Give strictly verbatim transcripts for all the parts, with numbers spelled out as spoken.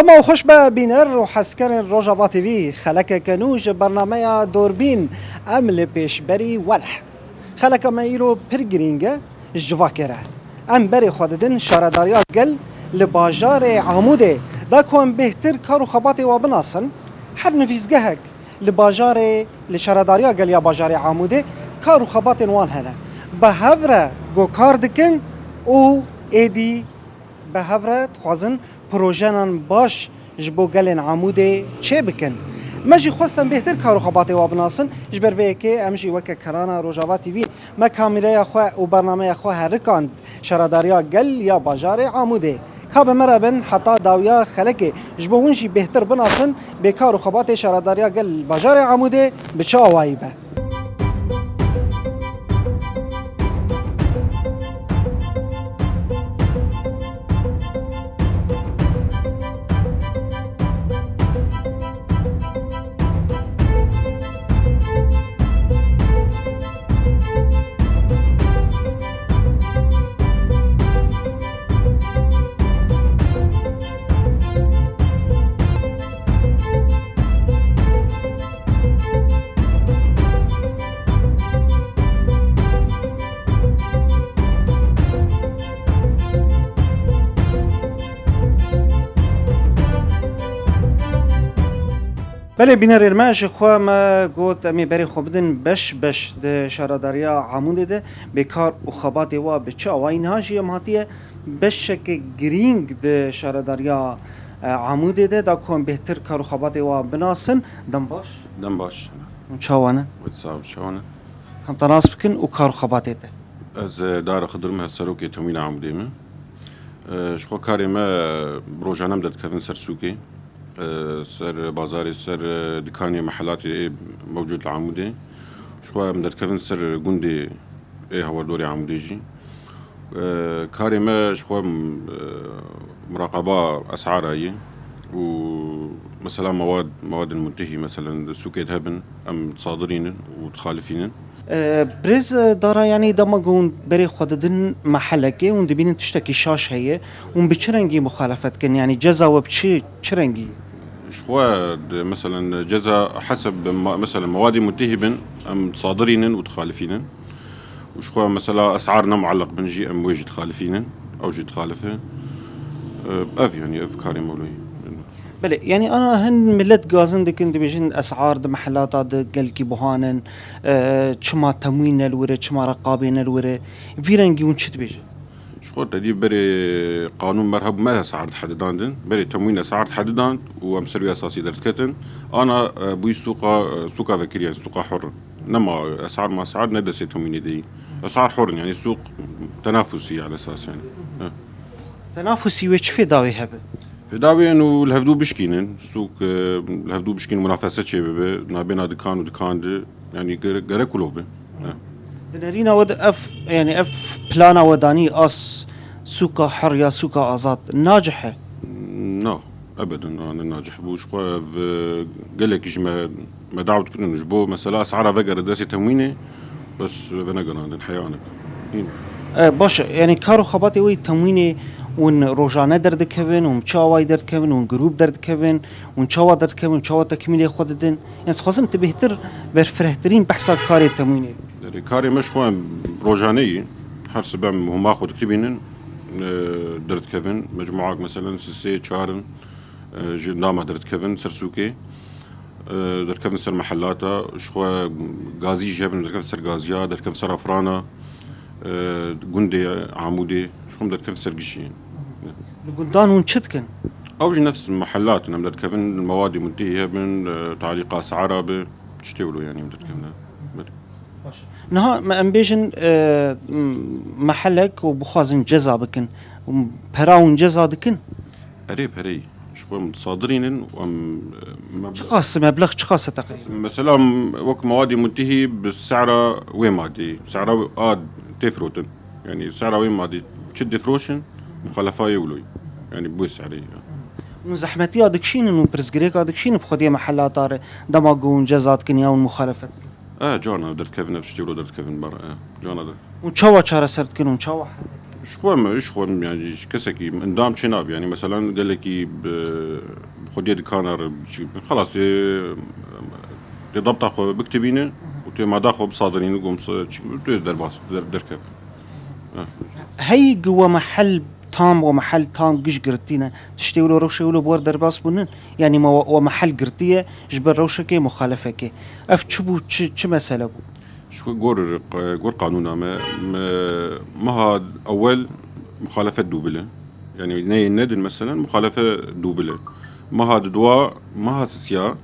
Dema xweş be bîner û hezkerên Rojava T V, xelekeke nû ji bernameya Dorbîn em li pêşberî we ne. Xeleka me îro pir girîng e, ji civakê re. Em berê xwe didin şaredariya gel li bajarê Amûdê, da ku em bêhtir kar û xebatê wa binasin. Her nivîsgehek li bajarê, li şaredariya gel ya bajarê Amûdê kar û xebatên wan hene. Bi hev re ku kar dikin û êdî bi hev re dixwazin projenan baş ji bo gelên Amûdê çêbikin. Me jî xwest em bêhtir kar û xebatê wa binasin. Ji ber vê yekê em jî weke Karana Rojava T V me kamîreya xwe û bernameya xwe herikand şaredariya gel ya bajarê Amûdê. Ka bi me re bin heta dawiya xelekê, ji bo hûn jî bêhtir binasin bê kar û xebatê şaredariya gel bajarê Amûdê bi çi awayî be. Belê bînerên me, ji xwe me got em ê berê xwe bidin beş beş di şaredariya Amûdê de bê kar û xebatê wa bi çi awayî. Niha jî em hatiye beşeke girîng di şaredariya, e, Amûdê de, da ku em bêhtir kar û xebatê wa binasin. Dem baş. Dem baş. Hûn çawa ne? Wet sax, çawa ne? Kam te nas bikin û kar û xebatê te. Ez, e, Dara Xidir me, serokê temwîna Amûdê me. E, ji xwe karê me, e, bi rojane em derdikevin ser sûkê. E, ser bazarê, ser, e, dikanê mehelatê ê mewcûd li Amûdê. Ji xwe em derdikevin ser gundê ê hawardorê Amûdê jî. E, karê me ji xwe, e, muraqaba esara ye û mesela mewad, mewadên muntehî, meselen sûkê de hebin, em disadirînin û dixalifînin. E, birêz, e, Dara, yanî dema ku hûn berê xwe didin mehelekê, hûn dibînin tiştekî şaş heye, hûn bi çi rengî muxalefet dikin? Yanî ceza we bi çi, çi rengî? Ji xwe, di, meselen, ceza heseb ma-, meselen, mewadê muntehî bin, em disadirînin û dixalifînin. Û ji xwe, mesela, esar ne mualleq bin jî, em wê jî dixalifînin, ew jî dixalife. E, ev, yanî, ev karê me wilo ye. Belê, yanî ana hin milet gazin dikin, dibêjin esar di mehelata de gelkî buha ne, e, çima temwîn ne li wir e, çima reqabê ne li wir e. Vî rengî hûn çi dibêjin? Ji xwe te dî berê qanûn me hebû me esar dihedidandin, berê temwîn esar dihedidand û em ser wî esasî derdiketin. Ana, e, bûyî sûqa, e, sûka vekirî, yanî sûqa hur. Nema esar ma esar ne destê temwînê de yî. Esar hur in, yanî sûq tenafusî ye esas yanî. He. Tenafusî wê çi fêda wê hebe? Fêda wê yên û li hevdû bişkînin, sûk, e, li hevdû bişkînin, munafese çêbibe, nabêna dikan û dikan de, yanî gere-, gerek wilo be. He. Di nerîna we de ev, yanî ev plana we danî a s-, sûka her ya sûka azad nacihe? Na, ebeden, a, ne nacih bû. Ji xwe ev, e, gelekî ji me, me dawet kirin ji bo mesela esara vegere destê temwînê, bes venegerandin heya anik. Hîn. E, baş e, yanî kar û xebatê wê temwînê hûn rojane derdikevin, hûn çi awayî derdikevin, hûn grûp derdikevin, hûn çawa derdikevin, çawa tekmîlê xwe didin? Yanî, dixwazim tu bêhtir berfirehtirîn behsa karê temwînê. Derê karê me ji xwe rojane yî. Her sibe em hûma xwe dikitibînin, e, derdikevin. Mecmuak, meselen, sisê, çar in, e, ji endama derdikevin ser sûkê. E, derkevin ser mehelata, ji xwe gazî jî hebin, derkevin ser gaziya, derkevin ser afrana, e, gundê Amûdê, ji xwe derkevin ser gişî. Li gundan hûn çi dikin? Ew jî nefs mehelat in, em derdikevin, mewadê muntehî hebin, e, talîqa sehara be, tiştê wilo, yanî, em derdikevin. Belê. Baş. Niha me, em bêjin, e, m-, mehelek û bixwazin ceza bikin. Pera hûn ceza dikin? Erê, pereyî. Ji xwe em disadirînin û em, e, me- Çiqas meblex, çiqas e teqrîben? Mesela, wek mewadê muntehî bi sehra wê madeyê, sehra a tê firotin. Yanî sehra wê madeyê çi difroşin, muxalefayê wilo ye. Yanî bi wê sehreyê. Hûn zehmetiya dikişînin û pirsgirêka dikişînin bi xwediyê mehelata re dema ku hûn ceza dikin ya hûn muxalefet dikin? E, carna derdikevin, ev tiştê wilo derdikevin ber, e, carna der- Hûn çawa çareser dikin, hûn çawa hel dikin? Ji xwe me, ji xwe me, yani ji kesekî endam çênabe. Yani meselan gelekî bi, bi xwediyê dikana re çi, xelas tê, tê dabta xwe bikitibîne û tê mada xwe bisadirîne, gomse çi, tê derbas, der-, derkeve. Ha. Hey gi we mehel tam, we mehel tam giş girtî ne. Tiştê wilo, rewşê wilo bi wer derbas bûnin. Yani me we, we mehel girtiye ji ber rewşekê, muxalefekê. Ev çi bû, çi, çi mesele bû? Ji xwe gor, gor qanûna me, me, meha ewel muxalefet dûbil e. Yani neyê nedin meselen, muxalefet dûbil e. Meha didwa, meha sisiya,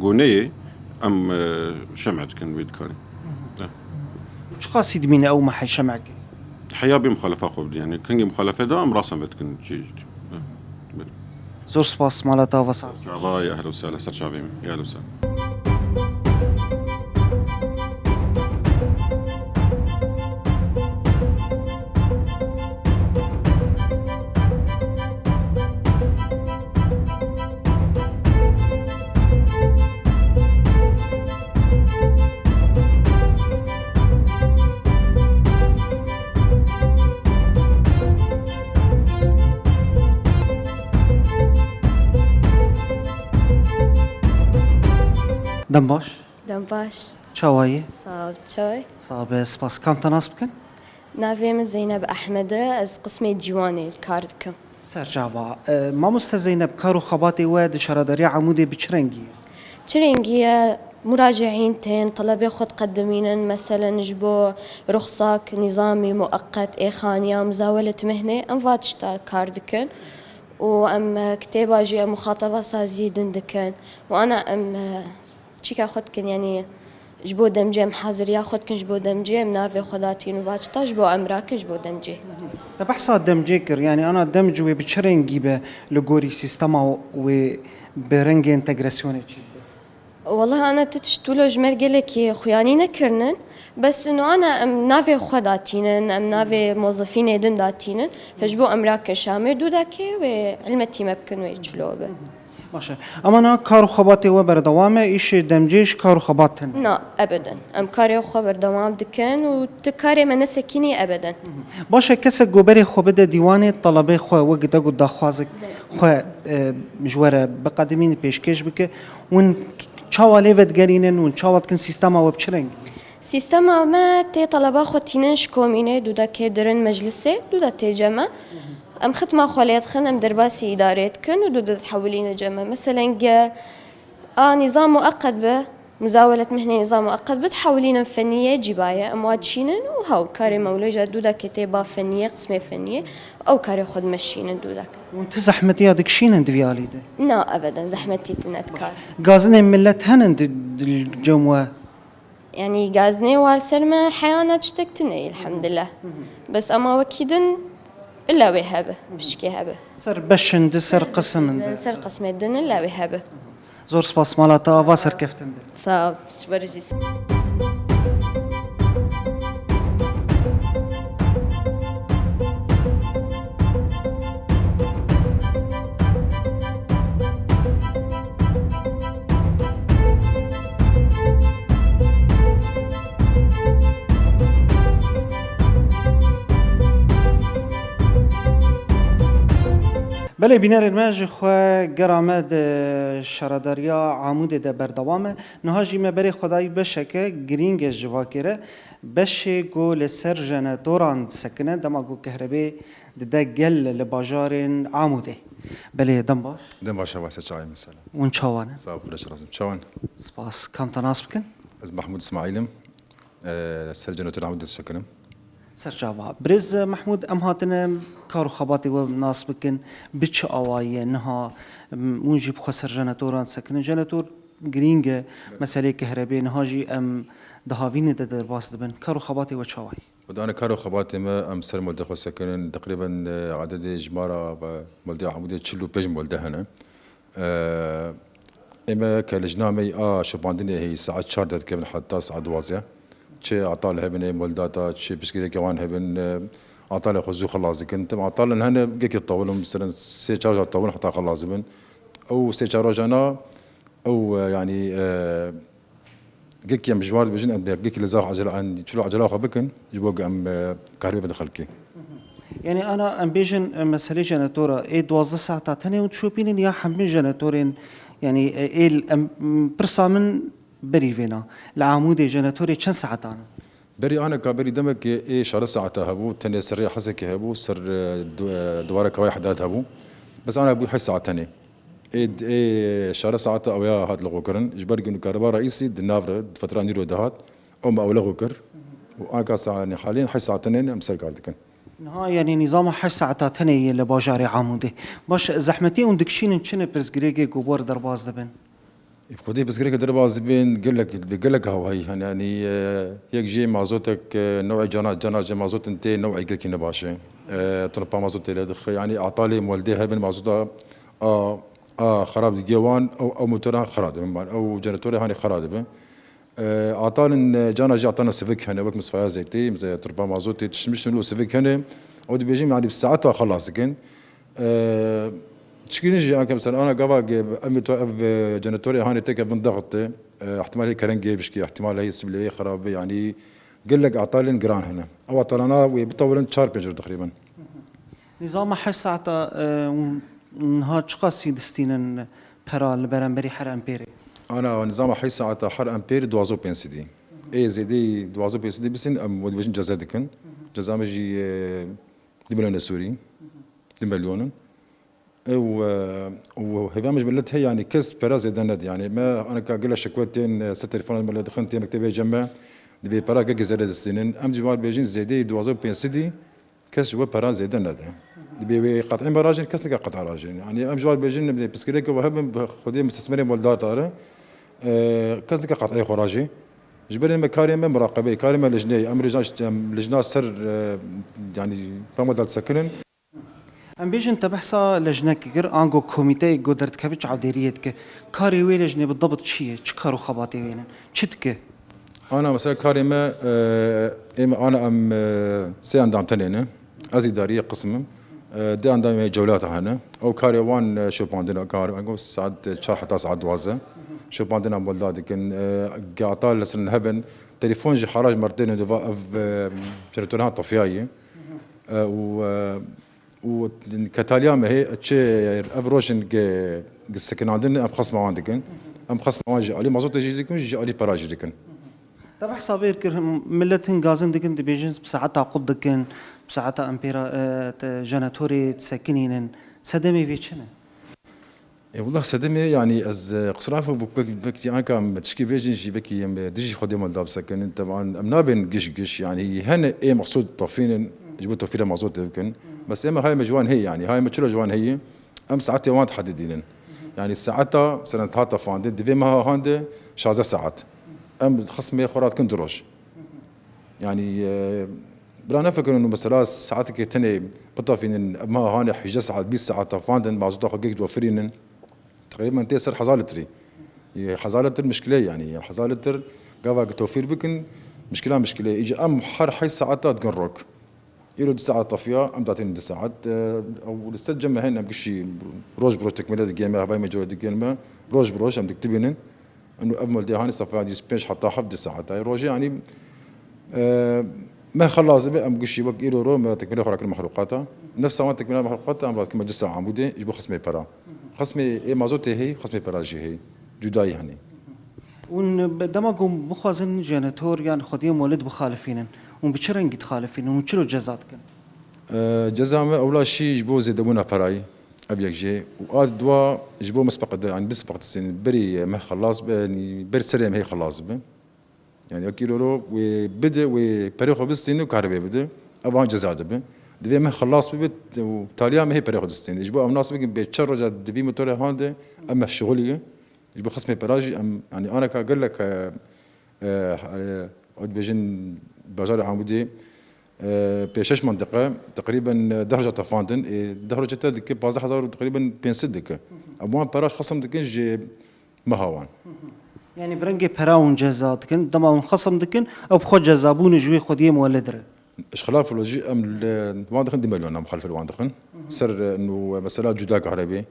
go neyê, em, e, şem'e dikin wê dikanê. Çiqasî dimîne ew mehel şem'ekê? Heya bê muxalefa xwe bidî. Yani kengê muxalefe de em rasan vedikin. Çi, çi, Zor spas, mala te ava sağ. Çava, ya ehlen we sehlen, ser çavê me. Ya ehlen we sehlen. Dem baş. Dem baş. Çawa yî? Sağ ol, çay. Sağ be, spas. Kam te nas bikin? Navê min Zeynep Ehmed e, ez qismê dîwanê kar dikim. Ser çava. E, mamoste Zeynep, kar û xebatê we di şaredariya Amûdê bi çi rengî ye? Çi rengî ye? Muraciîn tên, telebê xwe diqedimînin, meselen ji bo ruxsak, nîzamî mueqet, êxaniya, muzawelet mihnê, em va tişta kar dikin. Û em, e, kitêba jî em muxateba sazî din dikin. Û ana em, e, çîka xwe dikin, yanî ji bo demcê em haziriya xwe dikin, ji bo demcê em navê xwe datîn û va tişta ji bo em rakin ji bo demcê. Te behsa demcê kir, yanî ana demc wê bi çi rengî be li gorî sîstema wê bi rengê entegrasyonê çî bibe? Wela ana ti tişt wilo ji me re gelekî xuyanî nekirinin. Bes ino ana em navê xwe datînin, em navê mozifînê din datînin. Fe ji bo em rakin Şamê Dûdakê wê ilmetî me bikin wê çilo be. Baş e. Ama na kar û xebatê we berdewam e, îşê demcê ji kar û xebat tune? Na, ebeden. Em karê xwe berdewam dikin û ti karê me nesekînî ebeden. Baş e, kesek ku berê xwe bide dîwanê, telebê xwe wek de got daxwazek xwe, e, ji we re biqedimîne, pêşkêş bike. Hûn çawa lê vedigerînin, hûn çawa dikin, sîstema we bi çi rengî? Sîstema me tê teleba xwe tînin ji komînê, dûda kê dirin meclisê, dûda tê cem e. Em xitma xwe lê dixin, em derbasî îdarê dikin û dûda dihewilîne cem e. Meselen ge a nîzam mueqet be, muzawelet mihnê nîzam mueqet be, dihewilînin feniyê cîbaye. Em wa dişînin û hew karê me wilo jî dûda kê tê ba feniyê, qismê feniyê, ew karê xwe dimeşînin dûda. Hûn ti zehmetiya dikişînin di vî alî de? Na, ebeden zehmetî tune dikar. Gazinên milet henin di, di cem we? Yanî gazinê wa li ser me heyana tiştek tune ye, elhamdulillah. Bes ama wekî din illa wê hebe, pişkê hebe. Ser beşin di, ser qisim in di. Ser qismê din illa wê hebe. Zor spas, mala te ava, serkeftin be. Sağ ol, ji ber jî. Belê bînerên me, ji xwe gera me di şaredariya Amûdê de berdewam e. Niha jî me berê xwe dayî beşeke girîng e ji civakê re. Beşê ku li ser jeneratoran disekine, dema ku kehrebê dide gel li bajarên Amûdê. Belê, dem baş. Dem baş, hevalê, ser çavê me, selam. Hûn çawa ne? Sağ ol, xweş razim. Çawa ne? Spas. Kam te nas bikin? Ez Mehmûd Îsmaîl im. Ee, ser jeneratör Amûdê disekinim. Ser çava. Birêz Mehmûd, em hatine kar û xebatê we nas bikin. Bi çi awayî ye niha? Hûn jî bi xwe ser jeneratoran disekinin. Jenetor girîng e, meseleyê kehrebê, niha jî em di havînê de derbas dibin. Kar û xebatê we çawa ye? Xwedane kar û xebatê me, em ser moldê xwe sekinin, teqrîben, e, ededê jimara ve moldê Amûdê çil û pênc molde hene. E, ê me ke lijna me a şopandinê heyî saet çar de dikevin heta saet duwazdeh. Çi atal hebin ê moldata, çi piştgirêkê wan hebin, e, atalê xwe zû xelas dikin. Tim atalin hene gelekî tawil in, mesela sê çar jar tawil heta xelas dibin. Ew sê çar rojana Ew, e, yanî, e, gek em ji wan dibêjin, em dê gek li zaf ecela, em çilo ecela xwe bikin, ji bo ku em, e, kahribê bidin xelkê. Yani ana em bêjin, e, meselê jenetora ê duwazdeh saeta tenê hûn dişopînin ya hemû jenetorên, yani, e, ê l-, em, m, pirsa min berî vêna. Li Amûdê jenetorê çend saetan in? Berî aneka, berî demekê ê şare saeta hebû, tenê ser rêya Hesekê hebû, ser, e, du-, e, dewara Kawayê Hedad hebû. Bes ana bû heşt saet tenê. Ê, ê şare saeta ew ya hat lexwekirin. Ji ber ku kariba reîsî di nav re, di fetra nîro de hat. Ew me ew lexwe kir. Û anka sa-, yanî halên heşt saet tenê em ser kar dikin. Niha, yanî nîzama heşt saeta tenê ye li bajarê Amûdê. Baş, zehmetî hûn dikişînin çi ne pirsgirêkê ku bor derbas dibin? Xwedê pirsgirêkê derbas dibin, gelek, bi gelek hawayî hene. Yanî, e, yek jê mazotek, e, newê cana, cana jê mazotin tê newê gelkî ne baş e. E, trompa mazotê lê dixe. Yanî atalê moldê hebin mazota a, a xerab digê wan, ew, ew motora xera dibin. Ew jenetorê hanê xera dibin. E, atalin, e, cana jî atalin sivik hene, wek misfaya zêtê, mesela trompa mazotê, tişmiştin û sivik hene. Ew dibêjin, yanî bi saeta xelas dikin. E, çikî din jî, anke mesela ana gava ge-, em to ev, e, jenetorê hanê têke bin dexite, e, ihtimal heye kerengê bişkî, ihtimal heye sibleyê xerab be, yanî gelek atalên giran hene. Ew atalana wê bitawirin çar pênc roj teqrîben. Nîzama heşt saeta, e, hûn niha çiqasî distînin pera li beramberî her empêrê? Ana nîzama heşt saeta her empêrê duwazdeh û pênc sedî. Ê zêdeyî duwazdeh û pênc sedî bisin, em wê dibêjin ceze dikin. Ceza me jî, e, du milyon Sûrî. Du milyon in. Ew, e, û hêviya min ji milet heye, yanî kes pera zêde nede. Yanî me aneka gelek şikwe tên, e, ser telefona me lê dixin, tê mektebê cem me, dibê pera gelkî zêde distînin. Em ji wan bêjin zêdeyî duwazdeh û pênc sedî kes ji we pera zêde nede. Dibê wê qet'î me rajin, kes nike qet'a rajin. Yanî em ji wan bêjin, dibê pirsgirêkê we hebin, bi Xwedê mistesmerên wildar dare. E, kes nike qet'ê xwe rajê. Ji ber me karê me muraqebeyê, karê me lijneyê, em lijna, em lijna ser, e, yanî pema de disekinin. Em bêjin te behsa lejnekê kir, ango komîteyê ku derdikeve çavdêriyê dike. Karê wê lejnê bi debit çi ye? Çi kar û xebatê wê ne? Çi dike? Ana mesela karê me, e, ê me ana em, e, sê endam tenê ne. Ez îdariyê qism im. E, du endamê me cewlata hene. Ew karê wan, e, şopandin e, kar, ango saet çar heta saet duwazdeh. Şopandina bolda dikin. E, gata li ser hebin. Telefon ji harac mertêne deva ev, e, jenetorhan tefyayê. E, û, e, û ketaliya me hê, çi ev rojin ge, ge sekinandin em xesma wan dikin. Em xesma wan ji alî mazotê jî dikin, ji alî pera jî dikin. Te behsa vê kir, millet hin gazin dikin, dibêjin bi saeta qut dikin, bi saeta empêra, e, te jenetorê disekinînin. Sedemê vê çi ne? E, wela sedemê, yanî ez, e, qisraf û bik-, bik-, bik-, anka em tişkî bêjin jî, belkî em, e, dijî Xwedê me da bisekinin. Teban em nabên giş giş, yanî hene ê mexsûd tofînin, ji bo tofîra mazotê bikin. Bes ê me hayê me ji wan heye, yanî hayê me çilo ji wan heye, em saetê wan dihedidînin. Yanî saeta, mesela ta tefandin, divê meha hande şazdeh saet. Em xismê xwe radikin du roj. Yanî, e, bira nefikirin û mesela saetekê tenê bitafînin, meha hanê hejdeh saet, bîst saet tafandin, mazota xwe gek dofirînin. Teqrîben tê ser hezar litrî. Yê hezar litr mişkile yanî, hezar litr gava ki tofîr bikin, mişkila mişkile. Îca em her heşt saeta dikin rok. Îro du saet tafiya, em datînin du saet. E, ew li ser cem me hene, em gişî roj bi roj tekmile digên me, hevalê me cewre digên me, roj bi roj em diktibînin. Û ev moldê hanê sefa bîst û pênc heta heft di saet. Ay rojê, yanî, e, me xelas dibe, em gişî wek îro ro me tekmîlê xwe rakir mexluqata. Nefsa wan tekmîla mexluqata em radikir me cisa Amûdê ji bo xismê pera. Xismê ê mazotê heye, xismê pera jî heye. Cudayî hene. Hûn dema ku bixwazin jenetor yan xwediyê molid bixalifînin, hûn bi çi rengî dixalifînin? Hûn çilo ceza dikin? E, ceza me ewla şî ji bo zêdebûna perayî. Ev yek jê. Û a dua ji bo misbeq de, yanî bisbeq distînin. Berî meh xelas be, yanî ber serê mehê xelas be. Yanî wekî roro wê bide, wê perê xwe bistîne û karê wê bide. Ev an ceza dibe. Divê meh xelas bibe û taliya mehê perê xwe distîne. Ji bo ew nas bikin bê çar roja di vî motorê hande, em meh şixulî ye. Ji bo xismê pera jî em, yanî aneka gelek, e, e, e, ew dibêjin bajarê Amûdê, e, pê şeş mantiqe, teqrîben, e, deh roja tefandin, ê, deh roja te dike pazdeh hezar û teqrîben pênc sed dike. Em wan pera xesim dikin ji meha wan. Yanî bi rengê pera hûn ceza dikin, dema hûn xesim dikin, ew bi xwe ceza bûne ji wê xwediyê muwelid re. Ji xilaf lo jî em li wan dixin du milyon, em muxalifê li wan dixin. Ser, e, nû, e, mesela cuda kahrebê,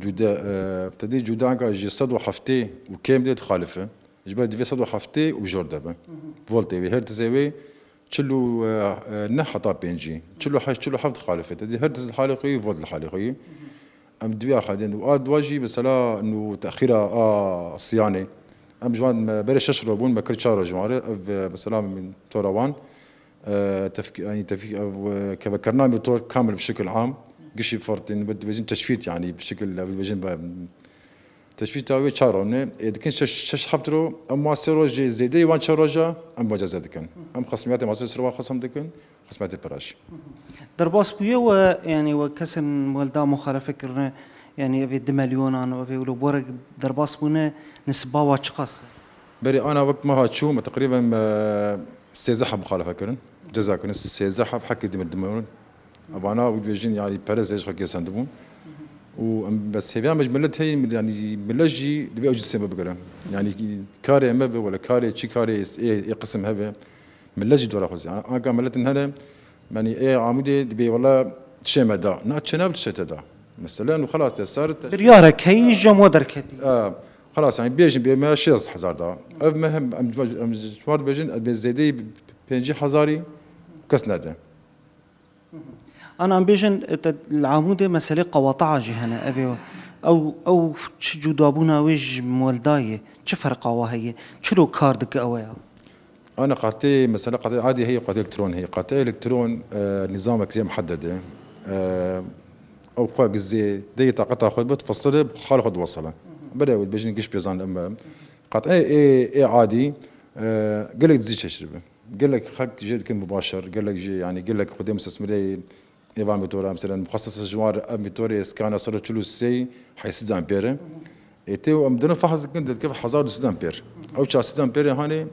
cuda, e, te dî cuda anka ji sed û heftê û kêm dê dixalife. Ji ber divê sed û heftê û jor de be. Voltê wê, hertzê wê, Çil û neh heta pêncî, çil û heşt, çil û heft dixalife. Te dî her di halê xwe yî, vot li halê xwe yî. Em di vî axadên û a dua jî mesela nû texîra a siyanê. Em ji wan me berê şeş roj bûn, me kir çar roj ji wan re. Ev, e, mesela min tora wan, e, tefk-, yanî tefk-, ev, e, kevekirina motor kamil bi şekil am, gişî fertîn, bi dibêjin teşfît, yanî bi şekil, ev dibêjin be, teşfîta wê çar roj ne. Ê dikin şeş, şeş heft roj, em wan sê rojê zêdeyê wan çar roja, em muceze dikin. Em xesmiyatê mazotê ser wan xesm dikin. Xizmetê pira jî. Derbas bûye we, yanî we kesên welda muxalefe kirine, yanî evê du milyonan, evê wilo borek derbas bûne, nisba wa çiqas e? Berê ana wek meha çû, me teqrîben, e, sêzdeh heb muxalefe kirin. Ceza kirin, sêzdeh heb hekê dimir dimirin. Evana wî dibêjin, yanî pere zêj xwe kêsendibûn. Û em bes hêviya me ji milet heye, yanî milet jî divê ew cî destê me bigire. Yanî karê me be, wele karê çi karê ê, ê qisim hebe. Millet jî dora xwe zî. Anka milletin hene, menî ê Amûdê dibê wela tişê me da. Na çi ne tişê te da. Mesela nû xelas te sar te. Biryarek heyî ji mo derketî. E, xelas, yani bêjin bê me şêst hezar da. Ev me hem, em, em ji wan dibêjin, em bê zêdeyî pêncî hezarî kes nede. Ana em bêjin, te li Amûdê meselê qewata'a jî hene. Ev ê, ew, ew çi cudabûna wê ji moldayê, çi ferqa wa heye? Çiro kar dike ew ya? Ana qatê, mesela qatê adî heye, qatê elektron heye. Qatê elektron, e, nîzamek zê muhedded e. E, ew xwe gizê, deyê taqeta xwe bit, fesile bi xal xwe diwesile. Bire ew dibêjin giş pêzan em. Qatê ê, ê adî, e, gelek dizî çeşir bi. Gelek xelk jê dikin mubaşir, gelek jî, yanî gelek xwedê mustesmreyê ê van motora, mesela muxassasa ji wan re ev motorê skana sed û çil û sê heyşt sed ampere. Ê tê em dirin fehs dikin, dikeve hezar û du sed ampere. Ew çar sed ampere hanê,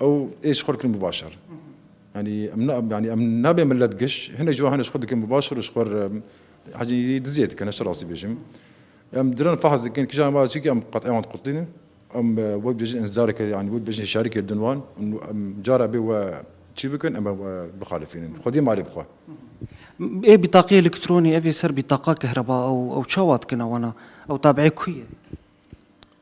ew ê ji xwe re kirin mubaşir. Yanî em na, yanî em nabê millet giş, hinek ji wan hene ji xwe dikin mubaşir û ji xwe re, hecî diziyê dikin, hişte rastî bêjim. Em dirin fehs dikin, kîjan ma çîkî em qet ewan diqutînin. Em, e, wek dibêjin inzareke, yanî wek dibêjin hişyarîkê din wan, em cara bê we çî bikin, em, e, bixalifînin. Xwedî malê bixwe. Ê bîtaqê elektronî, ev ê ser bîtaqa kehreba, ew, ew çawa dikin ewana? Ew tabiê ku ye?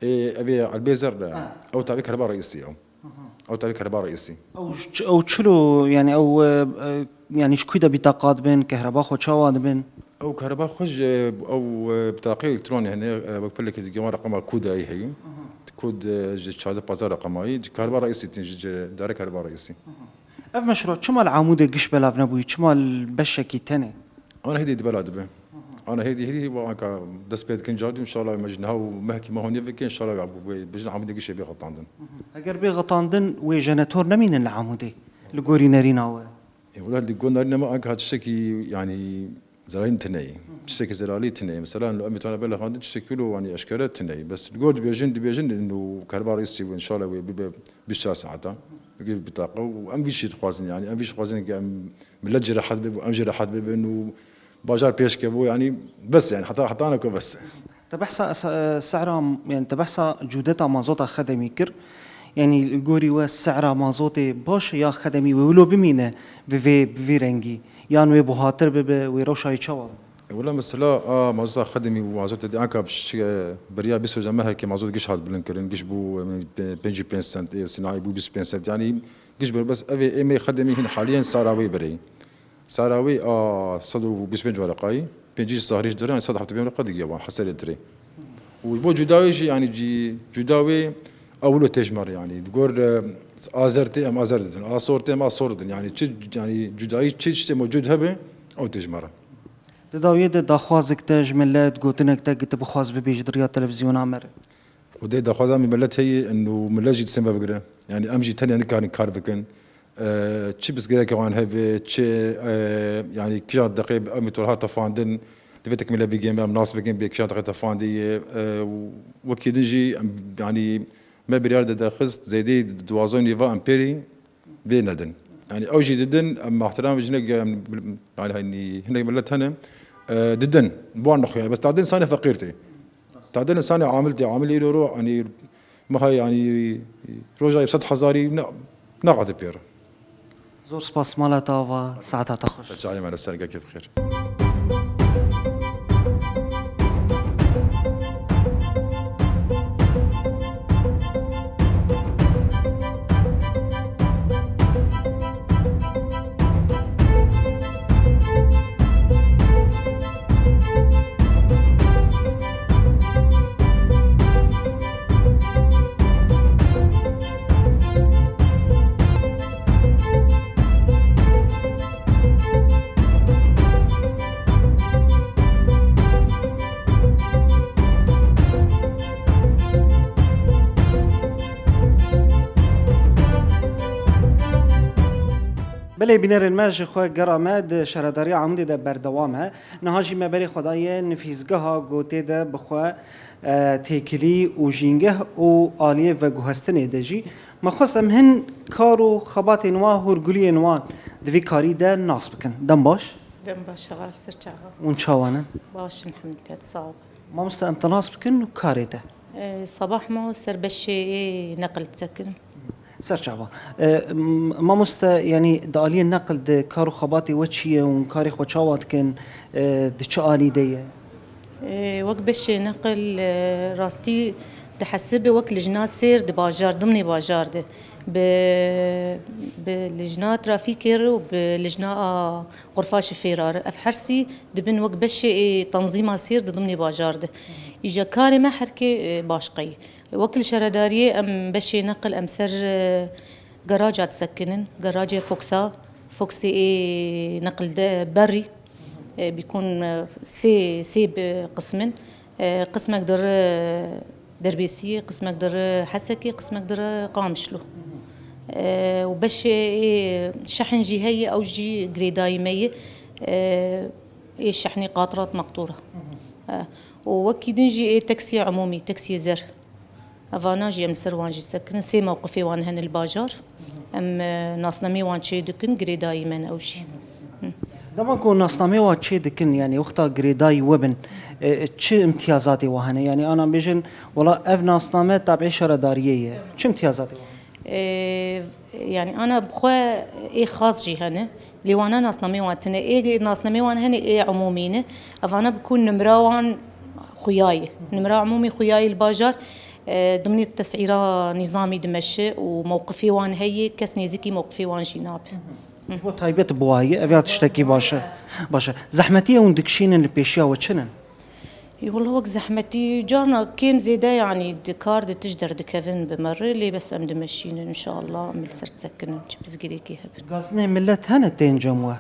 Ê, ev ê Elbêzer de. Ha. Ew tabiê kehreba reîsî ew. Aha. Ew tabiê kehreba reîsî. Ew ç-, ew çilo, yanî ew, e, e, yanî ji ku de bîtaqa dibin, kehreba xwe çawa dibin? Ew kehreba xwe ji, ew, e, bitaqê elektronî hene, e, wek pelekê dike wan reqema kûdayî heye. Aha. Kûd, e, ji çardeh pazdeh reqemayî, ji kehreba reîsî tîn, ji, ji dare kehreba reîsî. Aha. Ev meşru çima li Amûdê giş belav nebûyî? Çima li beşekî tenê? Ana hêdî di bela dibe. Aha. Ana hêdî hêdî wa anka dest pê dikin cardî, înşallah me ji niha û mehkî me hûn nêvike, înşallah ya bu, bu, bijin Amûdê gişê bê xetandin. Aha. Eger bê xetandin, wê jenetor nemînin li Amûdê, li gorî nerîna we? Ê, wela li gor nerîna me anka tiştekî, yanî, zelalî tune ye. Tiştekî zelalî tune ye. Mesela, em mitwana bela xandin tiştekî wilo, yanî, eşkere tune ye. Bes li gor dibêjin, dibêjin, û kerba reîsî bû, înşallah wê bibe bîst çar saeta. Bigir bitaqa û em vî jî dixwazin, yanî, em vî jî dixwazin ki em millet jî rehet bibe, em jî rehet bibin û bajar pêş keve, yanî, bes, yanî, heta, heta ne ku bes. Te behsa se-, sehra, yanî te behsa cûdeta mazota xedemî kir. Yanî li gorî we sehra mazotê baş e ya xedemî wê wilo bimîne bi vê, bi vê rengî? Yan wê buhatir bibe, wê rewşa wê çawa be? E, wela mesela a mazota xedemî û mazota dî anka bi şi-, beriya bîst roja mehekê mazot giş hat bilind kirin. Giş bû, e, pe-, pêncî pênc sent, ê sînayî bû bîst û pênc sent. Yanî giş bir bes ev ê êmê xedemî hîn halîyen sara wê berê. Sara wê a sed û bîst û pênc wereqayî, pêncî sahrî ji dirê, yanî sed heftê pênc wereqa digiya wan heserê dirê. Û ji bo cuda wê jî, yanî cî, cuda wê ewilo têj me re, yanî di gor, e, azer tê em azer didin, a sor tê em a sor didin. Yanî çi, yanî cudayî çi tiştê mewcud hebe, ew têj me re. Di dawiyê de daxwazek te ji millet, gotinek te ki tu bixwaz bibêj di riya televîzyona me re? Xwedê daxwaza min millet heye û millet jî destê me bigire. Yanî em jî tenê nikarin kar bikin. E, çi pirsgirêkê wan hebe, çi, e, yanî kîjan deqê ev motor hat tefandin, divê tekmîle bigê me, em nas bikin bê kîjan deqê tefandî ye. E, û wekî din jî em, yanî me biryar de derxist, zêdî duwazdeh nîva amperî bê nedin. Yanî ew jî didin, em mehtiram jinek, em, yanî, hani, hinek millet hene, e, didin, wan nexuya. Bes tadin sane feqîr tê. Tadin sane amil tê, amil îro ro, hani, meha, yanî, roja sed hezarî ne, neqate pêr. Zor spas, mala te ava, saeta te xweş. Çayê me li ser, gelkê bi xêr. Belê bînerên me ji xwe gera me di Şaredariya Amûdê de berdewam e. Niha jî me berê xwe daye nifîzgeha gotê de bi xwe, e, têkilî û jîngeh û aliyê veguhestinê de jî. Me xwest em hin kar û xebatên wan, hûrguliyên wan di vî karî de nas bikin. Dem baş. Dem baş, xewa ser çava. Hûn çawa ne? Baş, elhamdulillah, sağ ol. Mamoste, em te nas bikin û karê te. E, sabah mo ser beşê neqil disekinim. Ser çava. E, m-, mamoste, yanî di aliyê neqil de kar û xebatê we çi ye û karê xwe çawa dikin, e, di çi alî de ye? E, wek beşê neqil, e, rastî dihesibe wek lijna sêr di bajar, dimnê bajar de. Bi, bi lijna trafîkê re û bi lijna a xurfa şifêra re. Ev hersî dibin wek beşê ê tenzîma sêr di dimnê bajar de. Îja karê me herkê, e, başqe ye. Wekî li şaredariyê em beşê neqil em ser, e, garaja disekinin. Garajê Foxa, Foxê ê neqil de berî, e, bîkun, e, sê, sê bi qismin. E, qismek dir Derbêsiyê, qismek dir Hesekê, qismek dir Qamişlo. E, û beşê ê şehn jî heye, ew jî girêdayî me ye. E, ê şehnê qatrat maqtûra. E, û wekî din jî ê teksiyê umûmî, teksiyê zer. Evana jî em li ser wan jî sekinin. Sê mewqifê wan hene li bajar. Em, e, nasnameyê wan çê dikin, girêdayî me ne ew jî. Dema ku nasnameyê wan çê dikin, yanî wexta girêdayî we bin, e, çi imtiyazatê wan hene? Yanî ana bêjin, wela ev nasname tabî şaredariyê ye. Çi imtiyazatê wan hene? E, yanî ana bi xwe ê xas jî hene. Lê wana nasnameyê wan tune. Ê nasnameyê wan hene ê umûmî ne. Evana bi ku nimra wan xuya ye. Nimra umûmî xuya ye li bajar. E, dimnê tesîra nîzamî dimeşe û mewqifê wan heye, kes nêzîkî mewqifê wan jî nabe. Ji bo taybet bi wa ye, ev ya tiştekî baş e. Baş e. Zehmetiyê hûn dikişînin li pêşiya we çi ne? Ê, wela wek zehmetî carna kêm zêde, yanî di kar de tişt derdikevin bi me re, lê bes em dimeşînin, înşallah em li ser disekinin, çi pirsgirêkê hebe. Gazinê milet hene tên cem we?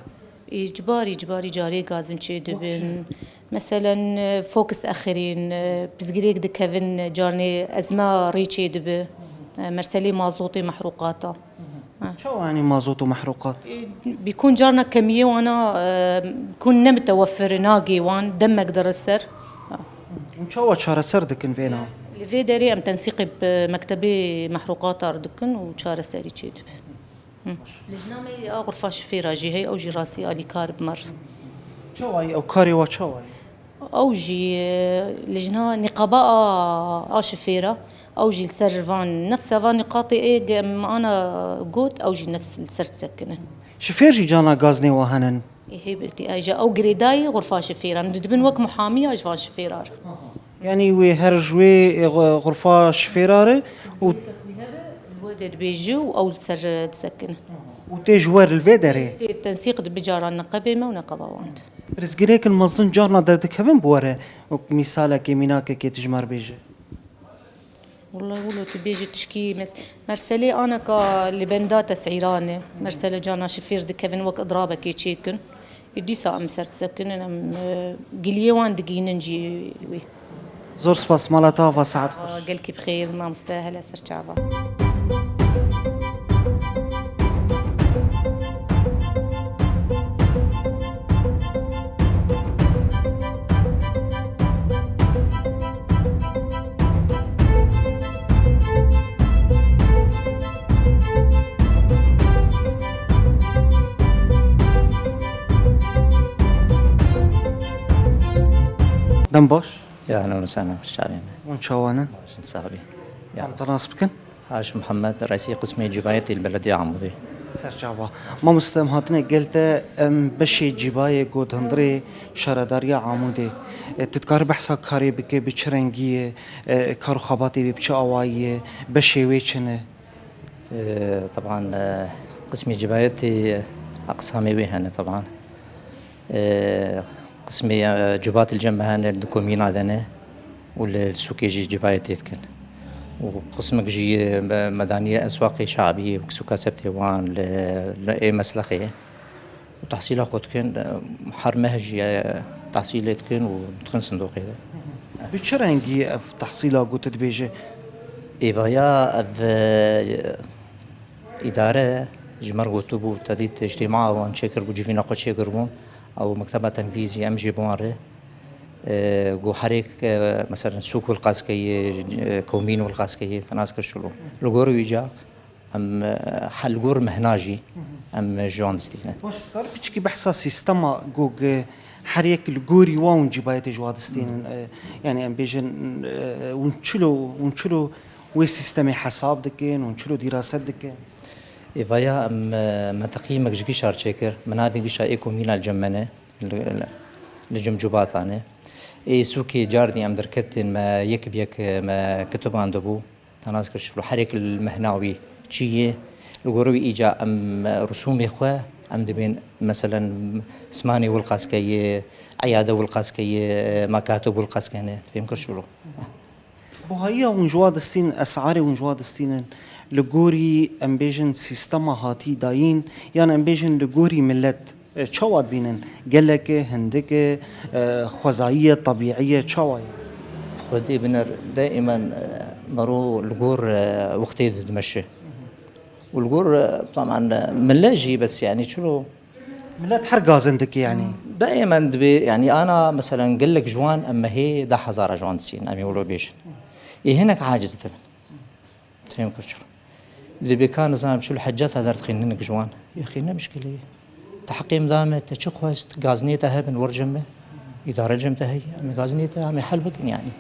Îcbarî, îcbarî carê gazin çê dibin. Meselen, e, Fox exirîn, e, pirsgirêk dikevin, e, carnê ezma rê çê dibi. E, merselê mazotê mehrûqata. Ha. Çawa, yanî mazot û mehrûqat? E, bîkun carna kemiyê wana, e, bîkun ne mitewefir, nagê wan, demek diri ser. Ha. Hûn çawa çareser dikin vêna? Li vê derê em tensîqê bi mektebê mehrûqata re dikin û çareserî çê dibe. Hı. Lijna me yê a xurfa şifêra jî heye, ew jî rastî alîkar bi me re. Çawa ye ew karê wa, çawa ye? Ew jî, e, lijna nîqaba a, a şifêra, ew jî li ser van, nefsa van nîqatê ê ge-, em ana got, ew jî nefs li ser disekinin. Şifêr jî cana gazinê wa henin? Ê, hê birtî, ay, ji ew girêdayî xurfa şifêra. Em dibin wek muhamiya ji van şifêra re. Yanî wê her ji wê, e, xu-, xurfa şifêra re û Pirsgirêkek wî hebe, li we de dibêje û ew li ser, e, disekine. Û tê ji we re li vê derê? Tê tensîq dibe caran neqebê me û neqeba wan de. Pirsgirêkin mezin carna derdikevin bi we re? Wek mîsalekê, mînakekê tu ji me re bêje. Wela wilo tu bêjî tişkî mes-, merselê aneka li benda tesîran e. Mersele carna şifêr dikevin wek idrabekê çêkin. Ê dîsa em ser disekinin, em, e, giliyê wan digihînin cî wî. Zor spas, mala te ava, saet xweş. Gelkî bi xêr, mamoste, hele ser çava. Dem baş. Ya, ehlen we sehlen, ser çavê me. Hûn çawa ne? Baş in, sax bî. Ya. Em te nas bikin? Haşim Mihemed, reîsê qismê cîbayetê li belediya Amûdê. Ser çava. Mamoste, em hatine gel te, em beşê cîbayê ku di hundirê şaredariya Amûdê. E, tu dikarî behsa karê bike, bi çi rengî ye, e, kar û xebatê wê bi çi awayî ye, beşê wê çi ne? E, teban, e, qismê cîbayetê, e, eqsamê wê hene, teban. E, qismê, e, cîbatê li cem me hene, li du komîna de ne û li, li sûkê jî cîbayetê dikin. Û qismek jî, e, me-, medaniyê eswaqê şabî, wek sûka Sebtê Wan, li, li ê Meslexê. Û tehsîla xwe dikin, e, her meh jî, e, tehsîlê dikin û dixin sindoqê de. Bi çi rengî ev tehsîla ku tu dibêje? Êvaya ev, e, îdare, Ji me re gotibû, te dît îctîmaa wan çêkiribû, civîna xwe çêkiribûn, ew mekteba tenfîzî em jî bi wan re, e, got herêk, e, meselen sûk wilqas keye, e, komîn wilqas keye, te nas kir çilo. Li gor wî ca em, e, he li gor mehna jî em ji wan distînin. Baş, dikarî piçkî behsa sîstema got her yek li gorî wa hûn cîbayetê ji wa distînin? E, yani em bêjin, e, hûn çilo, hûn çilo wê sîstemê hesab dikin, hûn çilo dîraset dikin? Êvaya em, e, me teqîmek ji gişa re çêkir. Min navê gişa ê komîna li cem me ne, li, li, li cem cubatan e. Ê sûkê cardî em derketin, me yek bi yek, e, me kitiban dibû. Te nas kir şilo herêk li mehna wî çi ye. Li gor wî îca em, e, rusûmê xwe em dibên, meselen, smanê wilqaske ye, eyade wilqaske ye, makatib wilqaske ne. Fêm kir şilo. Buhayiya hûn ji wa distîn, esarê hûn ji wa distînin, li gorî, em bêjin, sîstema hatî dayîn, yan em bêjin li gorî milet, e, çawa dibînin? Gelek e, hindik e, e, xwezayî ye, tebîî ye, çawa ye? Xwedê biner, daîmen, e, mero li gor, e, wextê dimeşe. Û li gor, e, taman, e, mile jî bes, yanî çilo Milet her gazin dike, yanî. Daîmen dibê, yanî ana, meselen, gelek ji wan em mehê deh hezara ji wan disîn, em ê wilo bêjin. Ê hinek aciz dibin. Fêm kir çilo. Dibê ka nizam çilo heceta derdixîn hinek ji wan. Yexî ne mişkilê ye. Te heqê min da me, te çi xwest, gazinê te hebin, wer cem me. Îdare cem te heye, em ê gazinê te, em ê hel bikin, yanî.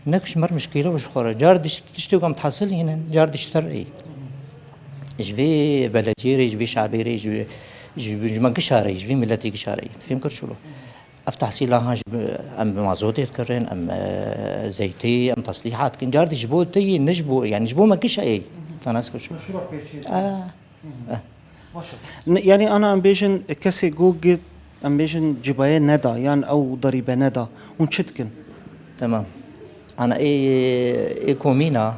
Nek ji me re mişkîle û ji xwe re. Car diş-, tiştê ku em dihesilînin, car diştir ê. Ji vê belediyê re, ji vê şabê re, ji vê, ji, ji me gişa re, ji vê miletê gişa re. Fêm kir çilo. Ev tehsîla han ji bi, em bi mazotê dikirin, em, e, zeytê, em teslîhat dikin. Car dî ji bo te yê, ne ji bo, yanî ji bo me gişa ê. Te nas kir çilo. Meşrû pêşî. Ah. Eh. Baş e. N-, yanî ana em bêjin kesê ku git, em bêjin cibaye neda, yan ew derîbe neda. Hûn çi dikin? Temam. Ana ê, ê komîna,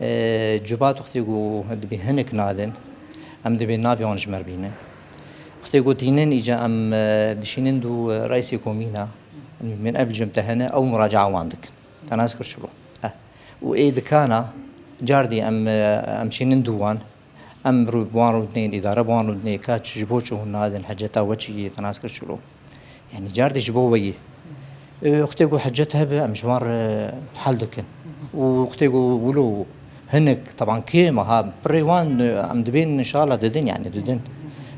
e, cibat wextê ku dibê hinek nadin, em dibê navê wan ji me re bînin. Wextê ku tînin îca em, e, dişînin dû, e, reîsê komîna, min ev cem te hene, ew muraca'a wan dikin. Te nas kir çilo. Eh. Û ê dikana, cardî em, e, em çînin dû wan, Em rû-, bi wan rûdinê, îdare bi wan rûdinê, ka çi ji bo çi hûn nadin, heceta we çi ye, te nas kir çilo. Yanî car dî ji bo we ye. E, wextê ku hecet hebe, em ji wan re hel dikin. Û wextê ku wilo hinek, teban kêm e ha, pirê wan, e, em dibên inşallah didin, yanî didin.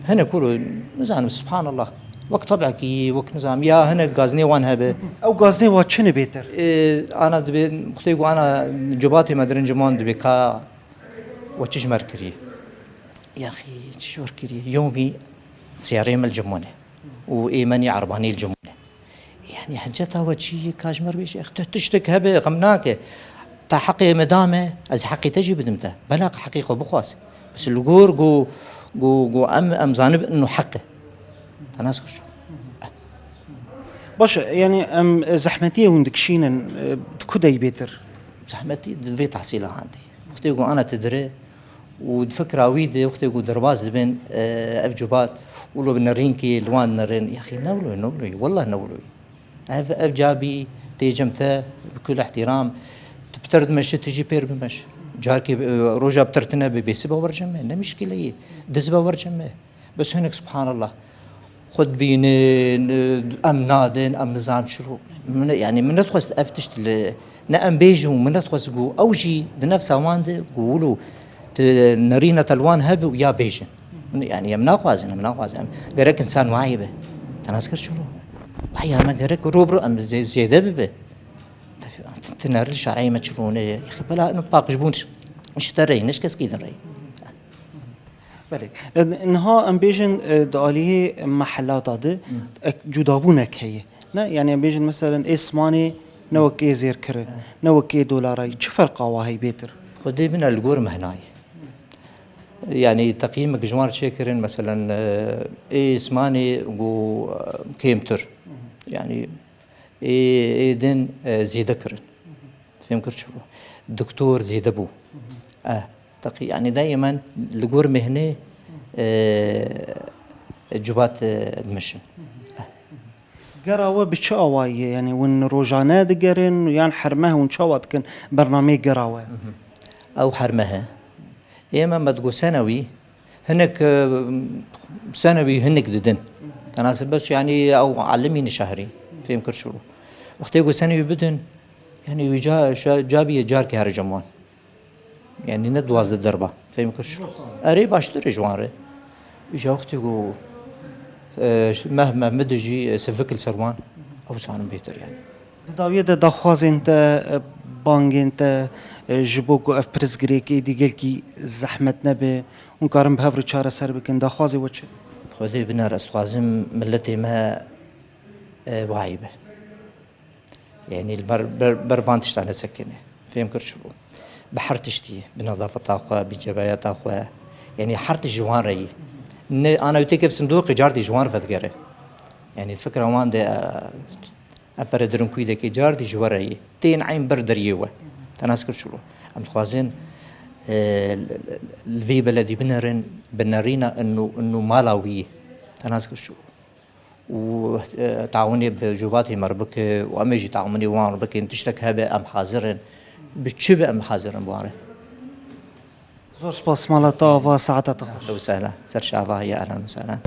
Hinek wilo, nizanim, subhanallah. Wek tebekî, wek nizam, ya hinek gazinê wan hebe. Ew gazinê wa çi ne bêtir? E, ana dibê, wextê ku ana cibatê me dirin ji wan dibê ka We çi ji me re kiriye? Yaxî, çi ji we re kiriye? Yomî siyareyê me li cim wan e. Û ê me nî erbanî li cim wan e. Yanî hiceta we çi ye ka ji me re bêje? Te tiştek hebe, xem nake. Te heqê me da me, ez heqê te jî bidim te. Bela heqê xwe bixwaz. Bes li gor ku, ku, ku em, em zanibin ino heq e. Te nas kir çû. Baş e, yanî em zehmetiyê hûn dikişînin, e, di ku dey bêtir? Zehmetî di vê tehsîla han de. Wextê ku ana te dire û di fikra wî de, wextê ku derbas dibin, e, ev cubat, wilo bi nerînkê li wan nerin, yaxî ne wilo, ne wilo, wellah ne wilo. Ev, ev cabî tê cem te, bi kul ihtiram, tu pitir dimeşî, tu jî pêr bimeş. Carkê, e, roja pitir tune be, bêsiba wer cem me, ne mişkile ye, diz be wer cem me. Bes hinek subhanallah. Xwe dibînin, em nadin, em nizam çilo. Min, yanî min nedixwest ev tişt li, ne em bêjin û min nedixwest ku ew jî di nefsa wan de ku wilo tu nerîna te li wan hebe û ya bêjin. Min, yanî em naxwazin, em naxwazin. Em gerek insan wahî be. Te nas kir çilo. Wahya me gerek ro bi ro em zê-, zêde bibe. Te, tu nerî şereyê me çilo ne. Yaxî bela ino paqijbûn ji te re, ne ji keskî din re. Belê. E, niha em bêjin, e, di aliyê mehelata de ek cudabûnek heye. Ne? Yanî em bêjin meselen ê Smanê ne wek ê Zêrkirê, ne wek ê Dolarayî. Çi ferqa wa heye bêtir? Xwedê bine li gor mehnayê. Yanî teqîmek ji wan çêkirin, meselen, e, ê Smanê got, e, kêmtir. Yanî ê, ê din, e, zêde kirin. Fêm kir çi bû? Doktor zêde bû. Eh, teqî, yanî daîmen li gor mehnê, e, cubat, e, dimeşin. Eh. Gera we bi çi awayî ye? Yanî hûn rojane digerin yan her meh hûn çawa dikin bernameyê gera we? Ew her meh e. Ê me me digot senewî, Hinek, e, senewî hinek didin. Tenasib bes, yanî ew elimî nişehrî. Fêm kir çû. Wextê ku senewî bidin, yanî wî ca, şa-, ca bîye carkê here cem wan. Yanî ne duwazdeh derba. Fêm kir çû. Erê baştir e ji wan re. Wî ca wextê ku, e, meh, meh mi dijî, e, sivik li ser wan. Ew zanin bêtir yanî. Di dawiyê de daxwazên te, e, bangên te, e, ji bo ku ev pirsgirêk êdî gelkî zehmet nebe, hûn karin bi hev re çareser bikin. Daxwazê we çi? Xwedê binêre, ez dixwazim miletê me, e, wayî be. Yanî li ber, ber, ber van tişta nesekine. Fêm kir çi bû? Bi her tiştî, bi nedafeta xwe, bi cebeyeta xwe. Yanî her tişt ji wan re yî. Ne, ana wî têkev sindoqê, cardî ji wan re vedigere. Yanî fikra wan de, e, Em pere dirin kû deke car dî ji we re yê. Tên eyn ber deriyê we. Te nas kir çilo. Em dixwazin, e, li, li, li vê beledî binerin, binerîna inu, inu mala wî. Te nas kir çilo. Û, e, tawanê bi cubatê me re bike û em ê jî tawanê wan re bikin. Tiştek hebe em hazir in. Bi çi be em hazir in bi wan re. Zor spas, mala te ava, saeta te xweş. Ew sehla, ser şava ya, ehlen û sehlen.